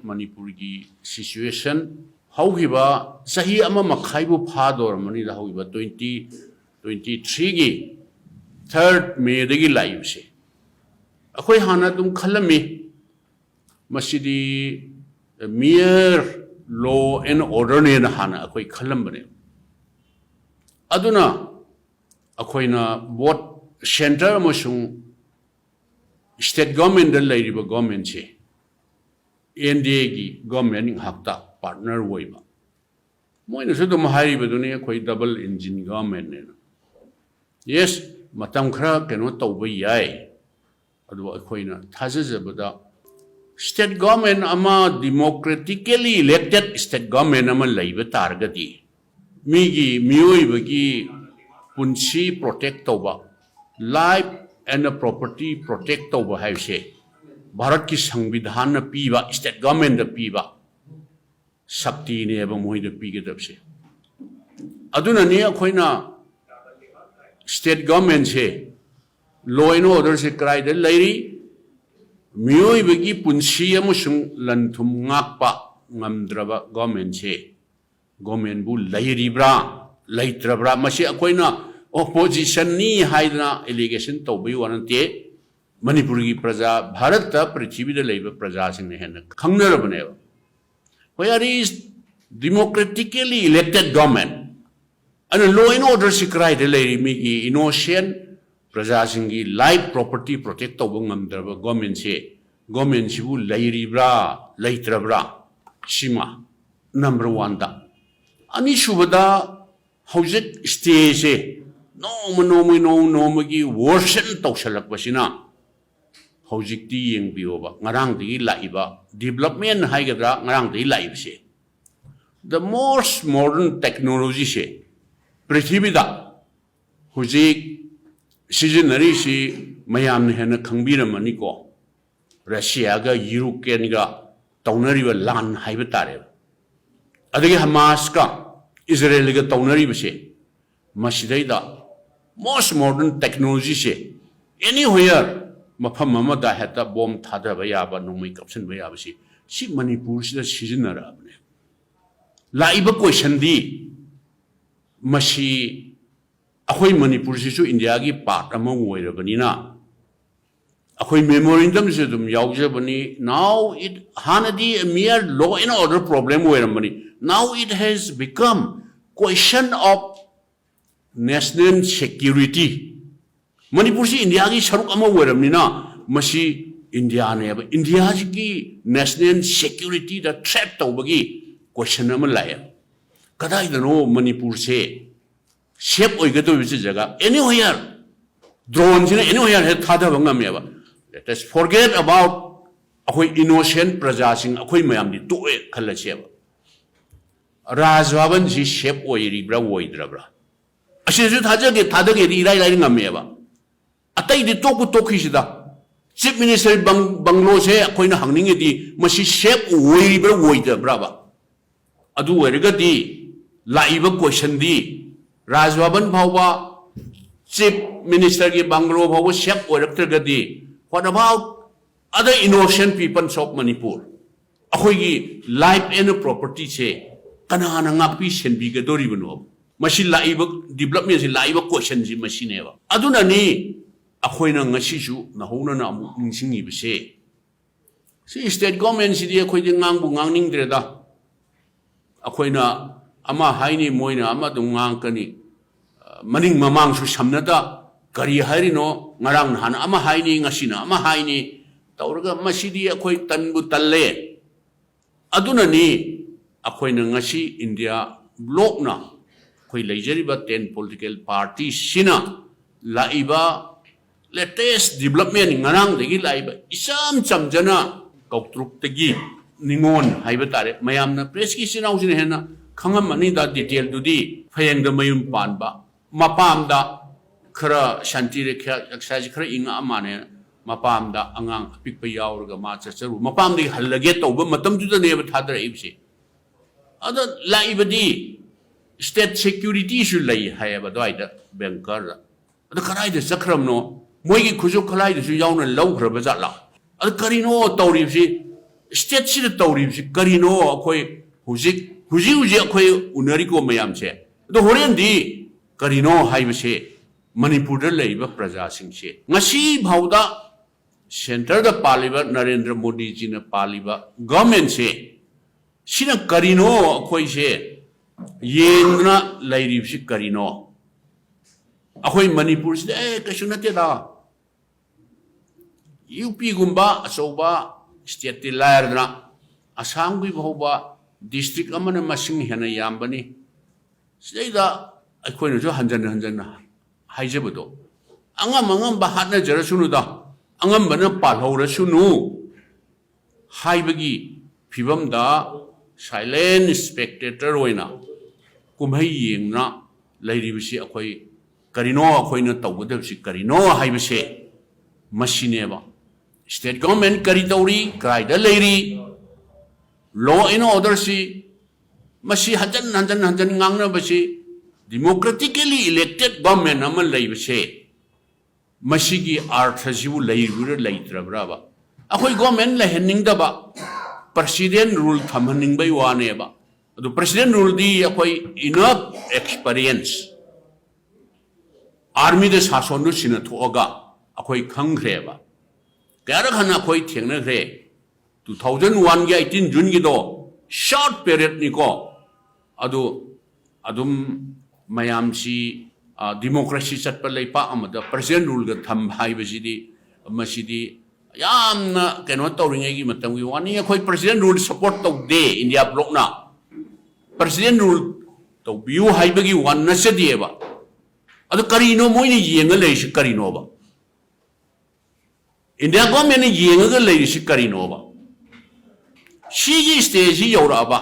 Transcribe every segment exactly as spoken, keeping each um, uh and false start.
ꯃꯅꯤꯄꯨꯔꯒꯤ situation ꯍꯧꯈꯤꯕ ꯆꯍꯤ ꯑꯃ ꯃꯈꯥꯏꯕꯨ ꯐꯥꯗꯧꯔꯝꯃꯅꯤꯗ, ꯍꯧꯈꯤꯕ twenty twenty-threeꯒꯤ third Mayꯗꯒꯤ ꯂꯥꯛꯏꯕꯁꯦ꯫ ꯑꯩꯈꯣꯏ ꯍꯥꯟꯅ ꯑꯗꯨꯝ ꯈꯜꯂꯝꯃꯤ, ꯃꯁꯤꯗꯤ mere law and orderꯅꯦꯅ ꯍꯥꯟꯅ ꯑꯩꯈꯣꯏ ꯈꯜꯂꯝꯕꯅꯦ꯫ ꯑꯗꯨꯅ ꯑꯩꯈꯣꯏꯅ both centre ꯑꯃꯁꯨꯡ state governmentꯗ ꯂꯩꯔꯤꯕ governmentꯁꯦ NDAꯒꯤ government ꯉꯥꯏꯍꯥꯛꯇ partner ꯑꯣꯏꯕ꯫ ꯃꯣꯏꯅꯁꯨ ꯑꯗꯨꯝ ꯍꯥꯏꯔꯤꯕꯗꯨꯅꯤ, ꯑꯩꯈꯣꯏ double engine governmentꯅꯦꯅ꯫ Yes, ꯃꯇꯝ ꯈꯔ ꯀꯩꯅꯣ ꯇꯧꯕ ꯌꯥꯏ, ꯑꯗꯨꯕꯨ ꯑꯩꯈꯣꯏꯅ ꯊꯥꯖꯖꯕꯗ state government ꯑꯃ, democratically elected state government ꯑꯃ ꯂꯩꯕ ꯇꯥꯔꯒꯗꯤ, ꯃꯤꯒꯤ, ꯃꯤꯑꯣꯏꯕꯒꯤ ꯄꯨꯟꯁꯤ protect ꯇꯧꯕ, life and property protect ꯇꯧꯕ ꯍꯥꯏꯕꯁꯦ ꯚꯥꯔꯠꯀꯤ ꯁꯪꯕꯤꯙꯥꯟꯅ ꯄꯤꯕ, state governmentꯗ ꯄꯤꯕ ꯁꯛꯇꯤꯅꯦꯕ ꯃꯣꯏꯗ ꯄꯤꯒꯗꯕꯁꯦ꯫ ꯑꯗꯨꯅꯅꯤ ꯑꯩꯈꯣꯏꯅ state governmentꯁꯦ law and orderꯁꯦ ꯀꯗꯥꯏꯗ ꯂꯩꯔꯤ, ꯃꯤꯑꯣꯏꯕꯒꯤ ꯄꯨꯟꯁꯤ ꯑꯃꯁꯨꯡ ꯂꯟ ꯊꯨꯝ ꯉꯥꯛꯄ ꯉꯝꯗ꯭ꯔꯕ governmentꯁꯦ, governmentꯕꯨ ꯂꯩꯔꯤꯕ꯭ꯔꯥ ꯂꯩꯇ꯭ꯔꯕ꯭ꯔꯥ, ꯃꯁꯤ ꯑꯩꯈꯣꯏꯅ oppositionꯅꯤ ꯍꯥꯏꯗꯅ allegation ꯇꯧꯕꯒꯤ ꯋꯥ ꯅꯠꯇꯦ꯫ ꯃꯅꯤꯄꯨꯔꯒꯤ ꯄ꯭ꯔꯖꯥ, ꯚꯥꯔꯠꯇ, ꯄ꯭ꯔꯤꯊꯤꯕꯤꯗ ꯂꯩꯕ ꯄ꯭ꯔꯖꯥꯁꯤꯡꯅ ꯍꯦꯟꯅ ꯈꯪꯅꯔꯕꯅꯦꯕ꯫ Where is democratically elected government? ꯑꯗꯨꯅ law and orderꯁꯤ ꯀꯗꯥꯏꯗ ꯂꯩꯔꯤ? ꯃꯤꯒꯤ innocent ꯄ꯭ꯔꯖꯥꯁꯤꯡꯒꯤ life, property protect ꯇꯧꯕ ꯉꯝꯗ꯭ꯔꯕ governmentꯁꯦ, governmentꯁꯤꯕꯨ ꯂꯩꯔꯤꯕ꯭ꯔꯥ ꯂꯩꯇ꯭ꯔꯕ꯭ꯔꯥ? ꯁꯤꯃ number oneꯗ꯫ ꯑꯅꯤꯁꯨꯕꯗ, ꯍꯧꯖꯤꯛ stateꯁꯦ ꯅꯣꯡꯃ ꯅꯣꯡꯃꯒꯤ, ꯅꯣꯡꯃ ꯅꯣꯡꯃꯒꯤ worsen ꯇꯧꯁꯜꯂꯛꯄꯁꯤꯅ, ꯍꯧꯖꯤꯛꯇꯤ ꯌꯦꯡꯕꯤꯌꯣꯕ, ꯉꯔꯥꯡꯗꯒꯤ ꯂꯥꯛꯏꯕ development ꯍꯥꯏꯒꯗ꯭ꯔꯥ, ꯉꯔꯥꯡꯗꯒꯤ ꯂꯥꯛꯏꯕꯁꯦ, the most modern technologyꯁꯦ ꯄ꯭ꯔꯤꯊꯤꯕꯤꯗ ꯍꯧꯖꯤꯛ ꯁꯤꯖꯤꯟꯅꯔꯤꯁꯤ ꯃꯌꯥꯝꯅ ꯍꯦꯟꯅ ꯈꯪꯕꯤꯔꯝꯃꯅꯤꯀꯣ꯫ ꯔꯁꯤꯌꯥꯒ ꯌꯨꯀ꯭ꯔꯦꯟꯒ ꯇꯧꯅꯔꯤꯕ ꯂꯥꯟ ꯍꯥꯏꯕ ꯇꯥꯔꯦꯕ, ꯑꯗꯒꯤ ꯍꯃꯥꯁꯀ ꯏꯖꯔꯦꯜꯒ ꯇꯧꯅꯔꯤꯕꯁꯦ, ꯃꯁꯤꯗꯩꯗ most modern technologyꯁꯦ anywhere, ꯃꯐꯝ ꯑꯃꯗ ꯍꯦꯛꯇ bomb ꯊꯥꯗꯕ ꯌꯥꯕ, ꯅꯣꯡꯃꯩ ꯀꯥꯞꯁꯤꯟꯕ ꯌꯥꯕꯁꯤ ꯁꯤ ꯃꯅꯤꯄꯨꯔꯁꯤꯗ ꯁꯤꯖꯤꯟꯅꯔꯛꯑꯕꯅꯦ꯫ ꯂꯥꯛꯏꯕ ꯀꯣꯏꯁꯟꯗꯤ, ꯃꯁꯤ ꯑꯩꯈꯣꯏ ꯃꯅꯤꯄꯨꯔꯁꯤꯁꯨ ꯏꯟꯗꯤꯌꯥꯒꯤ ꯄꯥꯔꯠ ꯑꯃ ꯑꯣꯏꯔꯕꯅꯤꯅ, ꯑꯩꯈꯣꯏ ꯃꯦꯃꯣꯔꯦꯟꯗꯝꯁꯤ ꯑꯗꯨꯝ ꯌꯥꯎꯖꯕꯅꯤ꯫ Now it, ꯍꯥꯟꯅꯗꯤ mere law and order problem ꯑꯣꯏꯔꯝꯕꯅꯤ, now it has become question of national security꯫ ꯃꯅꯤꯄꯨꯔꯁꯤ ꯏꯟꯗꯤꯌꯥꯒꯤ ꯁꯔꯨꯛ ꯑꯃ ꯑꯣꯏꯔꯕꯅꯤꯅ, ꯃꯁꯤ ꯏꯟꯗꯤꯌꯥꯅꯦꯕ, ꯏꯟꯗꯤꯌꯥꯁꯤꯒꯤ ꯅꯦꯁꯅꯦꯜ ꯁꯦꯀ꯭ꯌꯨꯔꯤꯇꯤꯗ ꯊ꯭ꯔꯦꯠ ꯇꯧꯕꯒꯤ ꯀꯣꯏꯁꯟ ꯑꯃ ꯂꯥꯛꯑꯦ꯫ ꯀꯗꯥꯏꯗꯅꯣ ꯃꯅꯤꯄꯨꯔꯁꯦ ꯁꯦꯐ ꯑꯣꯏꯒꯗꯧꯔꯤꯕꯁꯤ ꯖꯒꯥ? Anywhere꯫ ꯗ꯭ꯔꯣꯟꯁꯤꯅ anywhere ꯍꯦꯛ ꯊꯥꯗꯕ ꯉꯝꯃꯦꯕ꯫ Let us forget about ꯑꯩꯈꯣꯏ ꯏꯅꯣꯁꯦꯟ ꯄ꯭ꯔꯖꯥꯁꯤꯡ, ꯑꯩꯈꯣꯏ ꯃꯌꯥꯝꯗꯤ ꯇꯣꯛꯑꯦ ꯈꯜꯂꯁꯦꯕ꯫ ꯔꯥꯖ ꯚꯕꯟꯁꯤ ꯁꯦꯐ ꯑꯣꯏꯔꯤꯕ꯭ꯔꯥ ꯑꯣꯏꯗ꯭ꯔꯕ꯭ꯔꯥ? ꯑꯁꯤꯁꯨ ꯊꯥꯖꯒꯦ, ꯊꯥꯗꯒꯦꯗꯤ ꯏꯔꯥꯏ ꯂꯥꯏꯅ ꯉꯝꯃꯦꯕ꯫ ꯑꯇꯩꯗꯤ ꯇꯣꯛꯄꯨ ꯇꯣꯛꯈꯤꯁꯤꯗ, ꯆꯤꯐ ꯃꯤꯅꯤꯁꯇꯔ ꯕꯪ-, ꯕꯪꯒ꯭ꯂꯣꯁꯦ ꯑꯩꯈꯣꯏꯅ ꯍꯪꯅꯤꯡꯉꯤꯗꯤ, ꯃꯁꯤ ꯁꯦꯐ ꯑꯣꯏꯔꯤꯕ꯭ꯔꯥ ꯑꯣꯏꯗꯕ꯭ꯔꯥꯕ? ꯑꯗꯨ ꯑꯣꯏꯔꯒꯗꯤ ꯂꯥꯛꯏꯕ ꯀꯣꯏꯁꯟꯗꯤ, ꯔꯥꯖ ꯚꯕꯟ ꯐꯥꯎꯕ, ꯆꯤꯐ ꯃꯤꯅꯤꯁꯇꯔꯒꯤ ꯕꯪꯒ꯭ꯂꯣ ꯐꯥꯎꯕ safe ꯑꯣꯏꯔꯛꯇ꯭ꯔꯒꯗꯤ, what about other innocent peoples of Manipur? ꯑꯩꯈꯣꯏꯒꯤ life and propertyꯁꯦ ꯀꯅꯥꯅ ꯉꯥꯛꯄꯤ ꯁꯦꯟꯕꯤꯒꯗꯧꯔꯤꯕꯅꯣ? ꯃꯁꯤ ꯂꯥꯛꯏꯕ developmentꯁꯤ, ꯂꯥꯛꯏꯕ ꯀꯣꯏꯁꯟꯁꯤ ꯃꯁꯤꯅꯦꯕ꯫ ꯑꯗꯨꯅꯅꯤ ꯑꯩꯈꯣꯏꯅ ꯉꯁꯤꯁꯨ ꯅꯧꯍꯧꯅꯅ ꯑꯃꯨꯛ ꯅꯤꯡꯁꯤꯡꯉꯤꯕꯁꯦ꯫ ꯁꯤ state governmentꯁꯤꯗꯤ ꯑꯩꯈꯣꯏꯗꯤ ꯉꯥꯡꯕꯨ ꯉꯥꯡꯅꯤꯡꯗ꯭ꯔꯦꯗ꯫ ꯑꯩꯈꯣꯏꯅ ꯑꯃ ꯍꯥꯏꯅꯤ, ꯃꯣꯏꯅ ꯑꯃ ꯑꯗꯨꯝ ꯉꯥꯡꯉꯛꯀꯅꯤ꯫ ꯃꯅꯤꯡ ꯃꯃꯥꯡꯁꯨ ꯁꯝꯅꯗ, ꯀꯔꯤ ꯍꯥꯏꯔꯤꯅꯣ? ꯉꯔꯥꯡ ꯅꯍꯥꯟ ꯑꯃ ꯍꯥꯏꯅꯤ, ꯉꯁꯤꯅ ꯑꯃ ꯍꯥꯏꯅꯤ ꯇꯧꯔꯒ, ꯃꯁꯤꯗꯤ ꯑꯩꯈꯣꯏ ꯇꯟꯕꯨ ꯇꯜꯂꯦ꯫ ꯑꯗꯨꯅꯅꯤ ꯑꯩꯈꯣꯏꯅ ꯉꯁꯤ ꯏꯟꯗꯤꯌꯥ ꯕ꯭ꯂꯣꯛꯅ, ꯑꯩꯈꯣꯏ ꯂꯩꯖꯔꯤꯕ ten political partyꯁꯤꯅ ꯂꯥꯛꯏꯕ latest development, ꯉꯔꯥꯡꯗꯒꯤ ꯂꯥꯛꯏꯕ ꯏꯆꯝ ꯆꯝꯖꯅ ꯀꯧꯇ꯭ꯔꯨꯛꯇꯒꯤ ꯅꯤꯉꯣꯜ ꯍꯥꯏꯕ ꯇꯥꯔꯦ, ꯃꯌꯥꯝꯅ pressꯀꯤ ꯏꯆꯤꯟ ꯏꯅꯥꯎꯁꯤꯅ ꯍꯦꯟꯅ ꯈꯪꯉꯝꯃꯅꯤꯗ detailꯗꯨꯗꯤ, ꯐꯌꯦꯡꯗ ꯃꯌꯨꯝ ꯄꯥꯟꯕ, ꯃꯄꯥꯝꯗ ꯈꯔ ꯁꯥꯟꯇꯤ ꯔꯦꯈ꯭ꯌꯥ ꯑꯦꯛꯁꯥꯏꯁ ꯈꯔ ꯏꯪꯉꯛꯑ ꯃꯥꯅꯦ, ꯃꯄꯥꯝꯗ ꯑꯉꯥꯡ ꯑꯄꯤꯛꯄ ꯌꯥꯎꯔꯒ ꯃꯥ ꯆꯠꯆꯔꯨ, ꯃꯄꯥꯝꯗꯒꯤ ꯍꯜꯂꯒꯦ ꯇꯧꯕ ꯃꯇꯝꯗꯨꯗꯅꯦꯕ ꯊꯥꯗꯔꯛꯏꯕꯁꯦ꯫ ꯑꯗ ꯂꯥꯛꯏꯕꯗꯤ state securityꯁꯨ ꯂꯩ ꯍꯥꯏꯌꯦꯕ ꯑꯗꯨꯋꯥꯏꯗ, ꯕꯦꯡꯀꯔꯗ꯫ ꯑꯗ ꯀꯗꯥꯏꯗ ꯆꯠꯈ꯭ꯔꯕꯅꯣ? ꯃꯣꯏꯒꯤ ꯈꯨꯠꯁꯨ ꯈꯨꯠꯂꯥꯏꯗꯨꯁꯨ ꯌꯥꯎꯅ ꯂꯧꯈ꯭ꯔꯕ ꯖꯥꯠꯂꯥ? ꯑꯗ ꯀꯔꯤꯅꯣ ꯇꯧꯔꯤꯕꯁꯤ? ꯁ꯭ꯇꯦꯠꯁꯤꯗ ꯇꯧꯔꯤꯕꯁꯤ ꯀꯔꯤꯅꯣ? ꯑꯩꯈꯣꯏ ꯍꯧꯖꯤꯛ ꯍꯧꯖꯤꯛ ꯍꯧꯖꯤꯛ ꯑꯩꯈꯣꯏ ꯎꯅꯔꯤꯀꯣ ꯃꯌꯥꯝꯁꯦ꯫ ꯑꯗꯣ ꯍꯣꯔꯦꯟꯗꯤ ꯀꯔꯤꯅꯣ ꯍꯥꯏꯕꯁꯦ ꯃꯅꯤꯄꯨꯔꯗ ꯂꯩꯔꯤꯕ ꯄ꯭ꯔꯖꯥꯁꯤꯡꯁꯦ ꯉꯁꯤ ꯐꯥꯎꯗ ꯁꯦꯟꯇꯔꯗ ꯄꯥꯜꯂꯤꯕ ꯅꯔꯦꯟꯗ꯭ꯔ ꯃꯣꯗꯤꯖꯤꯅ ꯄꯥꯜꯂꯤꯕ ꯒꯚꯔꯟꯃꯦꯟꯁꯦ ꯁꯤꯅ ꯀꯔꯤꯅꯣ? ꯑꯩꯈꯣꯏꯁꯦ ꯌꯦꯡꯗꯅ ꯂꯩꯔꯤꯕꯁꯤ ꯀꯔꯤꯅꯣ? ꯑꯩꯈꯣꯏ ꯃꯅꯤꯄꯨꯔꯁꯤꯗ ꯑꯦ ꯀꯩꯁꯨ ꯅꯠꯇꯦꯗ, ꯌꯨ ꯄꯤꯒꯨꯝꯕ ꯑꯆꯧꯕ ꯁ꯭ꯇꯦꯠꯇꯤ ꯂꯥꯏꯔꯗꯅ ꯑꯁꯥꯝꯒꯤ ꯐꯥꯎꯕ ꯗꯤꯁꯇ꯭ꯔꯤꯛ ꯑꯃꯅ ꯃꯁꯤꯡ ꯍꯦꯟꯅ ꯌꯥꯝꯕꯅꯤ꯫ ꯁꯤꯗꯩꯗ ꯑꯩꯈꯣꯏꯅꯁꯨ ꯍꯟꯖꯟ ꯍꯟꯖꯟꯅ ꯍꯥꯏꯖꯕꯗꯣ, ꯑꯉꯝ ꯑꯉꯝꯕ ꯍꯥꯠꯅꯖꯔꯁꯅꯨꯗ, ꯑꯉꯝꯕꯅ ꯄꯥꯜꯍꯧꯔꯁꯅꯨ ꯍꯥꯏꯕꯒꯤ ꯐꯤꯕꯝꯗ ꯁꯥꯏꯂꯦꯟ ꯁ꯭ꯄꯦꯛꯇꯦꯇꯔ ꯑꯣꯏꯅ ꯀꯨꯝꯍꯩ ꯌꯦꯡꯅ ꯂꯩꯔꯤꯕꯁꯤ ꯑꯩꯈꯣꯏ ꯀꯔꯤꯅꯣ, ꯑꯩꯈꯣꯏꯅ ꯇꯧꯒꯗꯕꯁꯤ ꯀꯔꯤꯅꯣ ꯍꯥꯏꯕꯁꯦ ꯃꯁꯤꯅꯦꯕ꯫ ꯁ꯭ꯇꯦꯠ ꯒꯚꯔꯟꯃꯦꯟ ꯀꯔꯤ ꯇꯧꯔꯤ, ꯀꯗꯥꯏꯗ ꯂꯩꯔꯤ, ꯂꯣ ꯑꯦꯟ ꯑꯣꯔꯗꯔꯁꯤ ꯃꯁꯤ ꯍꯟꯖꯟ ꯍꯟꯖꯟ ꯍꯟꯖꯟ ꯉꯥꯡꯅꯕꯁꯤ, ꯗꯤꯃꯣꯀ꯭ꯔꯦꯇꯤꯀꯦꯂꯤ ꯏꯂꯦꯛꯇꯦꯠ ꯒꯚꯔꯟꯃꯦꯟ ꯑꯃ ꯂꯩꯕꯁꯦ ꯃꯁꯤꯒꯤ ꯑꯥꯔꯊꯁꯤꯕꯨ ꯂꯩꯕ꯭ꯔꯥ ꯂꯩꯇ꯭ꯔꯕ꯭ꯔꯕ? ꯑꯩꯈꯣꯏ ꯒꯣꯔꯃꯦꯟ ꯂꯩꯍꯟꯅꯤꯡꯗꯕ, ꯄ꯭ꯔꯁꯤꯗꯦꯟ ꯔꯨꯜ ꯊꯝꯍꯟꯅꯤꯡꯕꯩ ꯋꯥꯅꯦꯕ꯫ ꯑꯗꯨ ꯄ꯭ꯔꯁꯤꯗꯦꯟ ꯔꯨꯜꯗꯤ ꯑꯩꯈꯣꯏ ꯏꯅꯐ ꯑꯦꯛꯁꯄꯔꯤꯌꯦꯟꯁ, ꯑꯥꯔꯃꯤꯗ ꯁꯥꯁꯣꯟꯗꯨ ꯁꯤꯟꯅꯊꯣꯛꯑꯒ ꯑꯩꯈꯣꯏ ꯈꯪꯈ꯭ꯔꯦꯕ꯫ ꯀꯌꯥꯔꯛ ꯍꯟꯅ ꯑꯩꯈꯣꯏ ꯊꯦꯡꯅꯈ꯭ꯔꯦ꯫ ꯇꯨ ꯊꯥꯎꯖꯟ ꯋꯥꯟꯒꯤ ꯑꯩꯠꯇꯤꯟ ꯖꯨꯟꯒꯤꯗꯣ ꯁꯣꯔꯠ ꯄꯦꯔꯦꯠꯅꯤꯀꯣ꯫ ꯑꯗꯨ ꯑꯗꯨꯝ ꯃꯌꯥꯝꯁꯤ, ꯑ, ꯗꯤꯃꯣꯀ꯭ꯔꯦꯁꯤ ꯆꯠꯄ ꯂꯩꯄꯥꯛ ꯑꯃꯗ ꯄ꯭ꯔꯁꯤꯗꯦꯟ ꯔꯨꯜꯒ ꯊꯝꯕ ꯍꯥꯏꯕꯁꯤꯗꯤ, ꯃꯁꯤꯗꯤ ꯌꯥꯝꯅ ꯀꯩꯅꯣ ꯇꯧꯔꯤꯉꯩꯒꯤ ꯃꯇꯝꯒꯤ ꯋꯥꯅꯤ꯫ ꯑꯩꯈꯣꯏ ꯄ꯭ꯔꯁꯤꯗꯦꯟ ꯔꯨꯜ ꯁꯄꯣꯔꯠ ꯇꯧꯗꯦ, ꯏꯟꯗꯤꯌꯥ ꯕ꯭ꯂꯣꯛꯅ꯫ ꯄ꯭ꯔꯁꯤꯗꯦꯟ ꯔꯨꯜ ꯇꯧꯕꯤꯌꯨ ꯍꯥꯏꯕꯒꯤ ꯋꯥ ꯅꯠꯆꯗꯦꯕ꯫ ꯑꯗꯨ ꯀꯔꯤꯅꯣ ꯃꯣꯏꯅ ꯌꯦꯡꯉ ꯂꯩꯔꯤꯁꯤ ꯀꯔꯤꯅꯣꯕ? ꯏꯟꯗꯤꯌꯥ ꯒꯣꯔꯃꯦꯟꯅ ꯌꯦꯡꯉꯒ ꯂꯩꯔꯤꯁꯤ ꯀꯔꯤꯅꯣꯕ? ꯁꯤꯒꯤ ꯁ꯭ꯇꯦꯖꯁꯤ ꯌꯧꯔꯛꯑꯕ,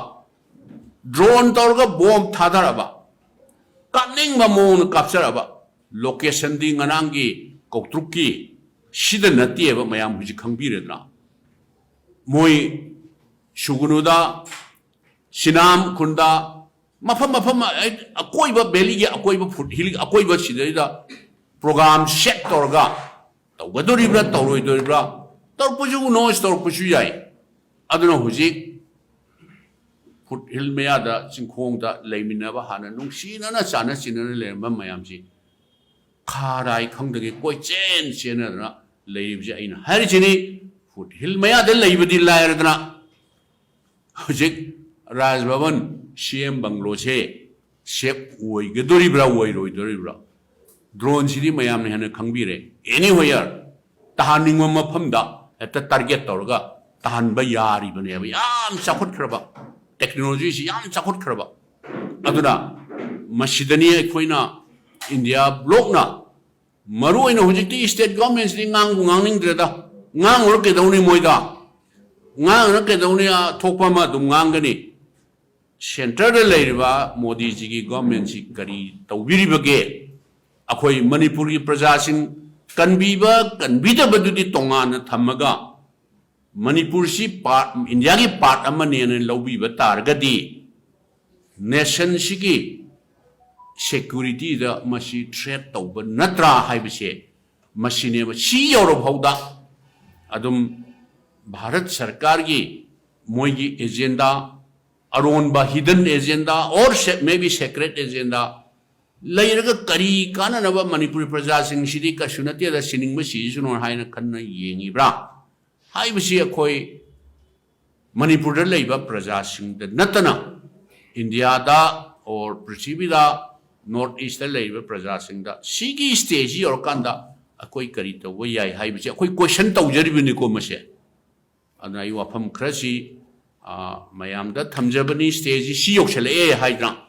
ꯗ꯭ꯔꯣꯟ ꯇꯧꯔꯒ ꯕꯣꯝ ꯊꯥꯗꯔꯛꯑꯕ, ꯀꯥꯞꯅꯤꯡꯕ ꯃꯑꯣꯡꯗ ꯀꯥꯞꯆꯔꯛꯑꯕ, ꯂꯣꯀꯦꯁꯟꯗꯤ ꯉꯔꯥꯡꯒꯤ ꯀꯧꯇ꯭ꯔꯨꯛꯀꯤ ꯁꯤꯗ ꯅꯠꯇꯦꯕ, ꯃꯌꯥꯝ ꯍꯧꯖꯤꯛ ꯈꯪꯕꯤꯔꯦꯗꯅ꯫ ꯃꯣꯏ ꯁꯨꯒꯅꯨꯗ, ꯁꯤꯅꯥꯝ ꯈꯨꯟꯗ, ꯃꯐꯝ ꯃꯐꯝ, ꯑꯩ, ꯑꯀꯣꯏꯕ, ꯚꯦꯂꯤꯒꯤ ꯑꯀꯣꯏꯕ, ꯐꯨꯠ ꯍꯤꯜ ꯑꯀꯣꯏꯕ ꯁꯤꯗꯩꯗ ꯄ꯭ꯔꯣꯒ꯭ꯔꯥꯝ ꯁꯦꯠ ꯇꯧꯔꯒ ꯇꯧꯒꯗꯣꯔꯤꯕ꯭ꯔꯥ ꯇꯧꯔꯣꯏꯗꯣꯔꯤꯕ꯭ꯔꯥ? ꯇꯧꯔꯛꯄꯁꯨ ꯅꯣꯏꯁ ꯇꯧꯔꯛꯄꯁꯨ ꯌꯥꯏ꯫ ꯑꯗꯨꯅ ꯍꯧꯖꯤꯛ ꯐꯨꯠ ꯍꯤꯜ ꯃꯌꯥꯗ, ꯆꯤꯡꯈꯣꯡꯗ ꯂꯩꯃꯤꯟꯅꯕ, ꯍꯥꯟꯅ ꯅꯨꯡꯁꯤꯅꯅ ꯆꯥꯟꯅ ꯆꯤꯟꯅꯅ ꯂꯩꯔꯝꯕ ꯃꯌꯥꯝꯁꯤ ꯈꯥꯔꯥꯏ ꯈꯪꯗꯒꯩ ꯀꯣꯏꯆꯦꯟ ꯆꯦꯟꯅꯗꯅ ꯂꯩꯔꯤꯕꯁꯦ꯫ ꯑꯩꯅ ꯍꯥꯏꯔꯤꯁꯤꯅꯤ, ꯐꯨꯠ ꯍꯤꯜ ꯃꯌꯥꯗ ꯂꯩꯕꯗꯤ ꯂꯥꯏꯔꯗꯅ, ꯍꯧꯖꯤꯛ ꯔꯥꯖ ꯚꯕꯟ, ꯁꯤ ꯑꯦꯝ ꯕꯪꯒ꯭ꯂꯣꯁꯦ ꯁꯦꯞ ꯑꯣꯏꯒꯗꯣꯔꯤꯕ꯭ꯔꯥ, ꯑꯣꯏꯔꯣꯏꯗꯣꯔꯤꯕ꯭ꯔꯥ? ꯗ꯭ꯔꯣꯟꯁꯤꯗꯤ ꯃꯌꯥꯝꯅ ꯍꯦꯟꯅ ꯈꯪꯕꯤꯔꯦ꯫ Anywhere, ꯇꯥꯍꯟꯅꯤꯡꯕ ꯃꯐꯝꯗ ꯍꯦꯛꯇ ꯇꯥꯔꯒꯦꯠ ꯇꯧꯔꯒ ꯇꯥꯍꯟꯕ ꯌꯥꯔꯤꯕꯅꯦꯕ꯫ ꯌꯥꯝ ꯆꯥꯎꯈꯠꯈ꯭ꯔꯕ, ꯇꯦꯛꯅꯣꯂꯣꯖꯤꯁꯤ ꯌꯥꯝ ꯆꯥꯎꯈꯠꯈ꯭ꯔꯕ꯫ ꯑꯗꯨꯅ ꯃꯁꯤꯗꯅꯤ ꯑꯩꯈꯣꯏꯅ, ꯏꯟꯗꯤꯌꯥ ꯕ꯭ꯂꯣꯛꯅ, ꯃꯔꯨ ꯑꯣꯏꯅ ꯍꯧꯖꯤꯛꯇꯤ ꯁ꯭ꯇꯦꯠ ꯒꯣꯔꯃꯦꯟꯁꯤꯗꯤ ꯉꯥꯡꯕꯨ ꯉꯥꯡꯅꯤꯡꯗ꯭ꯔꯦꯗ꯫ ꯉꯥꯡꯉꯨꯔ ꯀꯩꯗꯧꯅꯤ ꯃꯣꯏꯗ? ꯉꯥꯡꯉꯨꯔ ꯀꯩꯗꯧꯅꯤ? ꯑ, ꯊꯣꯛꯄ ꯑꯃ ꯑꯗꯨꯝ ꯉꯥꯡꯒꯅꯤ꯫ ꯁꯦꯟꯇꯔꯗ ꯂꯩꯔꯤꯕ ꯃꯣꯗꯤꯖꯤꯒꯤ ꯒꯣꯔꯃꯦꯟꯁꯤ ꯀꯔꯤ ꯇꯧꯕꯤꯔꯤꯕꯒꯦ? ꯑꯩꯈꯣꯏ ꯃꯅꯤꯄꯨꯔꯒꯤ ꯄ꯭ꯔꯖꯥꯁꯤꯡ ꯀꯟꯕꯤꯕ ꯀꯟꯕꯤꯗꯕꯗꯨꯗꯤ ꯇꯣꯉꯥꯟꯅ ꯊꯝꯃꯒ, ꯃꯅꯤꯄꯨꯔꯁꯤ ꯄꯥꯔꯠ, ꯏꯟꯗꯤꯌꯥꯒꯤ ꯄꯥꯔꯠ ꯑꯃꯅꯦꯅ ꯂꯧꯕꯤꯕ ꯇꯥꯔꯒꯗꯤ, ꯅꯦꯁꯟꯁꯤꯒꯤ ꯁꯦꯀ꯭ꯌꯨꯔꯤꯇꯤꯗ ꯃꯁꯤ ꯊ꯭ꯔꯦꯠ ꯇꯧꯕ ꯅꯠꯇ꯭ꯔꯥ ꯍꯥꯏꯕꯁꯦ, ꯃꯁꯤꯅꯦꯕ꯫ ꯁꯤ ꯌꯧꯔꯐꯥꯎꯗ ꯑꯗꯨꯝ ꯚꯥꯔꯠ ꯁꯔꯀꯥꯔꯒꯤ ꯃꯣꯏꯒꯤ agenda, ꯑꯔꯣꯟꯕ hidden agenda or se-, maybe secret agenda ꯂꯩꯔꯒ ꯀꯔꯤ ꯀꯥꯟꯅꯅꯕ? ꯃꯅꯤꯄꯨꯔꯤ ꯄ꯭ꯔꯖꯥꯁꯤꯡꯁꯤꯗꯤ ꯀꯩꯁꯨ ꯅꯠꯇꯦꯗ, ꯁꯤꯅꯤꯡꯕ ꯁꯤꯁꯅꯨ ꯍꯥꯏꯅ ꯈꯟꯅ ꯌꯦꯡꯉꯤꯕ꯭ꯔꯥ ꯍꯥꯏꯕꯁꯤ ꯑꯩꯈꯣꯏ ꯃꯅꯤꯄꯨꯔꯗ ꯂꯩꯕ ꯄ꯭ꯔꯖꯥꯁꯤꯡꯗ ꯅꯠꯇꯅ, ꯏꯟꯗꯤꯌꯥꯗ or ꯄ꯭ꯔꯤꯊꯤꯕꯤꯗ, ꯅꯣꯔꯠ ꯏꯁꯇ ꯂꯩꯔꯤꯕ ꯄ꯭ꯔꯖꯥꯁꯤꯡꯗ ꯁꯤꯒꯤ ꯁ꯭ꯇꯦꯖꯁꯤ ꯌꯧꯔꯀꯥꯟꯗ ꯑꯩꯈꯣꯏ ꯀꯔꯤ ꯇꯧꯕ ꯌꯥꯏ ꯍꯥꯏꯕꯁꯤ ꯑꯩꯈꯣꯏ ꯀꯣꯏꯁꯟ ꯇꯧꯖꯔꯤꯕꯅꯤꯀꯣ ꯃꯁꯦ꯫ ꯑꯗꯨꯅ ꯑꯩ ꯋꯥꯐꯝ ꯈꯔꯁꯤ, ꯑ, ꯃꯌꯥꯝꯗ ꯊꯝꯖꯕꯅꯤ꯫ ꯁ꯭ꯇꯦꯖꯁꯤ ꯁꯤ ꯌꯧꯁꯜꯂꯛꯑꯦ ꯍꯥꯏꯗꯅ